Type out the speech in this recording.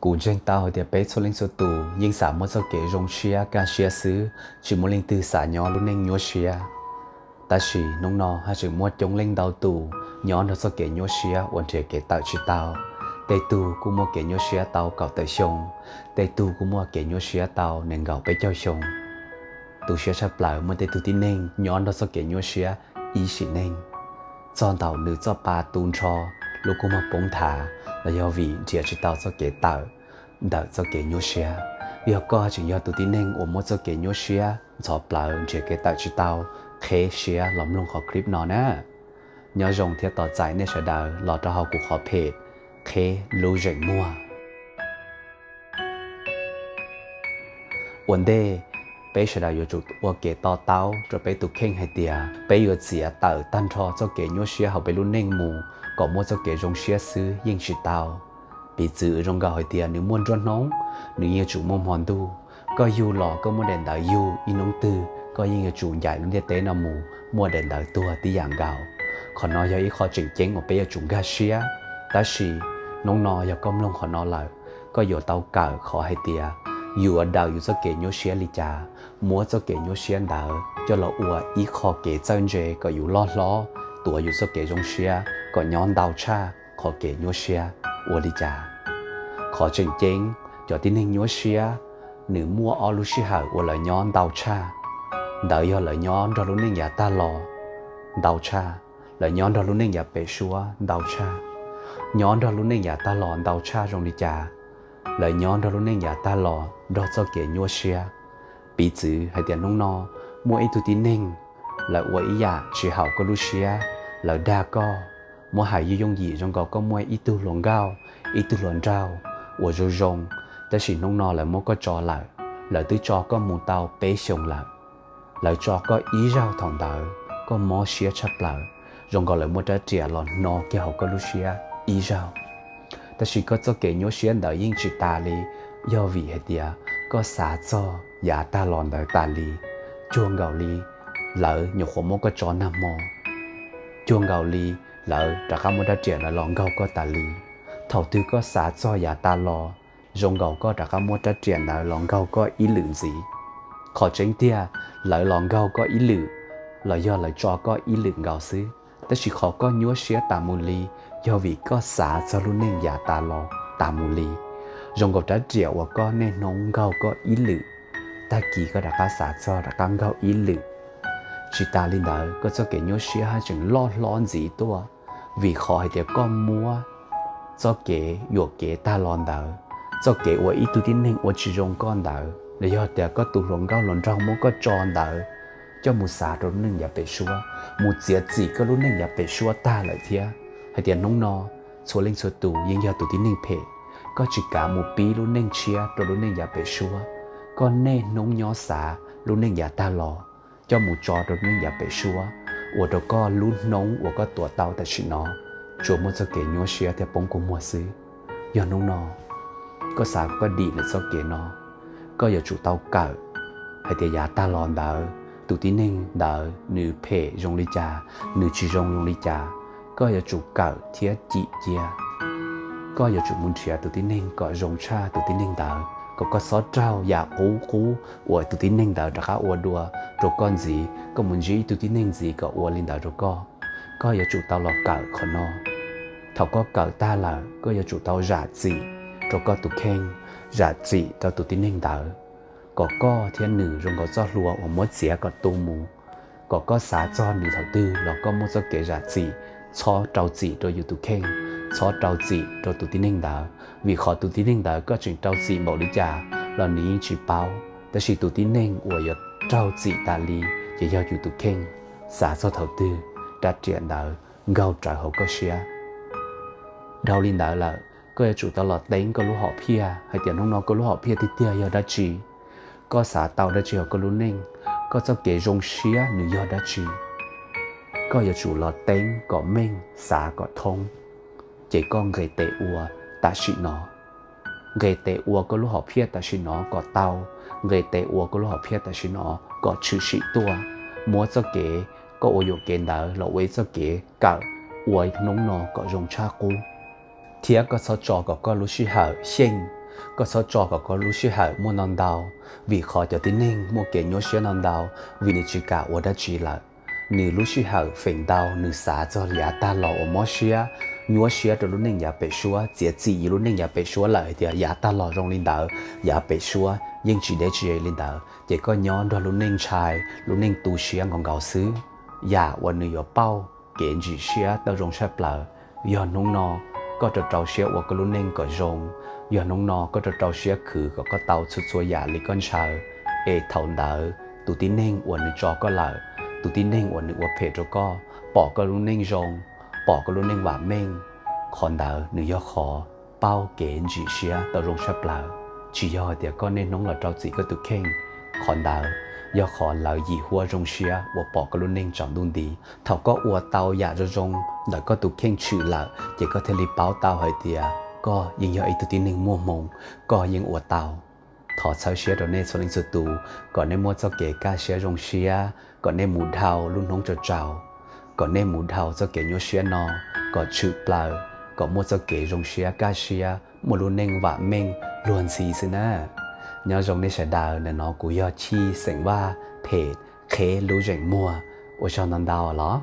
Kuv ntseeg tau hais tias peb txhua leej txhua tus yeej xav muaj txoj kev zoo siab kaj siab xwb, tsis muaj leej twg xav nyob lub neej nyuaj siab. Tab sis hnub no haj tseem muaj coob leej ntau tus nyob nrog txoj kev nyuaj siab uas nrhiav kev tawm tsis tau. Tej tug kuj muaj kev nyuaj siab tau kaum tawm xyoo, tej tug kuj muaj kev nyuaj siab tau nees nkaum peb caug xyoo. Tu siab tshaj plaws muaj tej tug tib neeg nyob nrog txoj kev nyuaj siab ib sim neej, txog ntaum nws txoj pa tu nrho, lub kua muag poob nthav, los yog vim nrhiav tsis tau txoj kev tawm ntawm txoj kev nyuaj siab. Yog koj tseem yog tus tib neeg uas muaj txoj kev nyuaj siab ntxhov plawv nrhiav kev tawm tsis tau, qheb siab los mloog qhov clip no na. Nyob zoo thiab tos txais nej sawv daws los rau hauv kuv qhov phem Qheb Lub Zeem Muag. Ua ntej, peb sawv daws yuav tsum ua kev to taub rau peb tus kheej hais tias peb yuav txiav tawm tag nrho txoj kev nyuaj siab hauv peb lub neej mus kom muaj txoj kev zoo siab xwb yeej tsis tau. Piv txwv zoo nkaus hais tias nws muaj nruab hnub, nws yeej yuav tsum muaj hmo ntuj. Koj yug los koj muaj daim ntawv yug ib hnub twg, koj yeej yuav tsum ncaim lub ntiaj teb no mus muaj daim ntawv tuag tib yam nkaus. Qhov no yog ib qho tseem ceeb uas peb yuav tsum nkag siab. Tab sis hnub no yog koj mloog qhov no lawm, koj yuav tau kawm qhov hais tias yuav daws yus txoj kev nyuaj siab li cas, muab txoj kev nyuaj siab ntawd coj los ua ib qho kev txawj ntse kom yus loj hlob, tuav yus txoj kev zoo siab kom nyob ntau tshaj qhov kev nyuaj siab ua li cas. Qhov tseem ceeb, cov tib neeg nyuaj siab, nws muaj ob lub sij hawm uas lawv nyob ntau tshaj. Ntawd yog lawv nyob nrog lub neej yav tag los ntau tshaj, lawv nyob nrog lub neej yav pem suab ntau tshaj. Nyob nrog lub neej yav tag los ntau tshaj zoo li cas? Lawv nyob nrog lub neej yav tag los nrog txoj kev nyuaj siab. Piv txwv hais tias hnub no muaj ib tug tib neeg, lawv ua ib yam tsis haum koj lub siab, lawv dag koj, muab hais yooj yooj yim zoo nkaus koj muaj ib tug hluas nkauj, ib tug hluas nraug uas zoo zoo, tab sis hnub no lawv muab koj tso lawm, lawv twb tso koj mus tau peb xyoos lawm. Lawv tso koj ib zaug thaum ntawd koj mob siab tshaj plaws, zoo nkaus lawv muab rab riam los hno kiag hauv koj lub siab ib zaug. Tab sis koj txoj kev nyuaj siab ntawd yeej tsis tas li, yog vim hais tias koj xav txog yav tag los ntawd tas li. Cuag nkaus li lawv nyuam qhuav muab koj tso nag hmo, cuag nkaus li lawv rov qab muab rab riam ntawd los nkaug koj tas li. Thaum twg koj xav txog yav tag los, zoo nkaus koj rov qab muab rab riam ntawd los nkaug koj ib lwm ntxiv. Qhov tseeb tiag, lawv los nkaug koj ib lwm los yog lawv tso koj ib lwm nkaus xwb, tab sis qhov koj nyuaj siab tas mus li, yog vim koj xav txog lub neej yav tag los tas mus li. Zoo nkaus rab riam uas koj niaj hnub nkaug koj ib lwm, tag kis koj rov qab xav txog rov qab nkaug ib lwm. Tsis tas li ntawd, koj txoj kev nyuaj siab haj tseem loj hlob ntxiv tuaj, vim qhov hais tias koj muab txoj kev yuam kev tag los ntawd, txoj kev uas ib tug tib neeg ua tsis zoo koj ntawd, los yog tias koj tus hluas nkauj hluas nraug muab koj tso ntawd, coj mus xav rau lub neej yav pem suab, mus txiav txim koj lub neej yav pem suab tag lawm thiab. Hais tias hnub no txhua leej txhua tus yeej yog tus tib neeg phem, koj tsis kav mus pib lub neej tshiab rau lub neej yav pem suab, koj niaj hnub nyob xav lub neej yav tag los, coj mus tso rau lub neej yav pem suab, ua rau koj lub hnub uas koj tuav tau tam sim no tsuas muaj txoj kev nyuaj siab thiab poob kua muag xwb. Yog hnub no koj xav koj dim lawm txoj kev no, koj yuav tsum tau kawm hais tias yav tag los ntawd tus tib neeg ntawd nws phem zoo li cas, nws tsis zoo zoo li cas, koj yuav tsum kawm thiab cim cia. Koj yuav tsum mus nrhiav tus tib neeg kom zoo tshaj tus tib neeg ntawd, kom koj txhob raug yam qub qub uas tus tib neeg ntawd rov qab ua dua rau koj ntxiv, koj mus ntsib ib tug tib neeg ntxiv kom ua li ntawd rau koj. Koj yuav tsum tau los kawm qhov no. Thaum koj kawm tag lawm, koj yuav tsum tau zam txim rau koj tus kheej, zam txim rau tus tib neeg ntawd, kom koj thiab nws zoo nkaus txoj hlua uas muab txiav kom tu mus. Kom koj xav txog nws thaum twg los koj muaj txoj kev zam txim, txhob rau txim rau yus tus kheej, txhob rau txim rau tus tib neeg ntawd, vim qhov tus tib neeg ntawd koj tseem rau txim npaum li cas los nws yeej tsis paub, tab sis tus tib neeg uas yuav raug txim tas li ces yog yus tus kheej. Xav txog thaum twg rab riam ntawd nkaug rawv hauv koj siab. Dhau li ntawd lawm, koj yuav tsum tau los teeb koj lub hom phiaj hais tias hnub no koj lub hom phiaj tiag tiag yog dab tsi, koj xav tau dab tsi hauv koj lub neej, koj txoj kev zoo siab nws yog dab tsi. Koj yuav tsum los teeb kom meej, xav kom thoob, ces koj nqes tes ua tam sim no. Nqes tes ua koj lub hom phiaj tam sim no kom tau, nqes tes ua koj lub hom phiaj tam sim no kom tshwm sim tuaj. Muab txoj kev koj ua yuam kev ntawd los ua ib txoj kev kawm ua hnub no kom zoo tshaj qub, thiab koj txhob tso kom koj lub sij hawm xyeej Koj txhob tso kom koj lub sij hawm muaj ntau ntau, vim qhov cov tib neeg muaj kev nyuaj siab ntau ntau, vim nws tsis kam ua dab tsi lawm. Nws lub sij hawm feem ntau nws xav txog yav tag los uas mob siab, nyuaj siab rau lub neej yav pem suab, txiav txim yus lub neej yav pem suab lawm hais tias yav tag los zoo li ntawd, yav pem suab yeej tsis deb tsis ze li ntawd, ces koj nyob nrog lub neej ntshai, lub neej tu siab nkaus nkaus xwb. Yam uas nws yuav pauj kev ntsim siab tau zoo tshaj plaws, yog hnub no koj rau rau siab ua koj lub neej kom zoo, yog hnub no koj rau rau siab khwv kom koj tau txhua txhua yam li koj ntshaw, es thaum ntawd tus tib neeg uas nws tso koj lawm, tus tib neeg uas nws ua phem rau koj, pom koj lub neej zoo, pom koj lub neej vam meej, qhov ntawd nws yog qhov pauj kev ntsim siab tau zoo tshaj plaws. Tsis yog hais tias koj niaj hnub los rau txim koj tus kheej, qhov ntawd yog qhov lawv yim huab zoo siab uas pom koj lub neej tsaus ntuj nti. Thaum koj ua tau yam zoo zoo ntawm koj tus kheej tshwm lawm ces koj thiaj li paub tau hais tias koj yeej yog ib tug tib neeg muaj hmoo, koj yeej ua tau. Thov txhawb siab rau nej txhua leej txhua tus kom nej muaj txoj kev kaj siab zoo siab, kom nej mus dhau lub hnub tsaus tsaus, kom nej mus dhau txoj kev nyuaj siab no kom tshwm plaws, kom muaj txoj kev zoo siab kaj siab, muaj lub neej vam meej luag ntxhi xwb na. Nyob zoo nej sawv daws, ntawm no kuv yog Chij xeem Vaj phem qheb lub zeem muag. Ua tsaug ntau ntau los.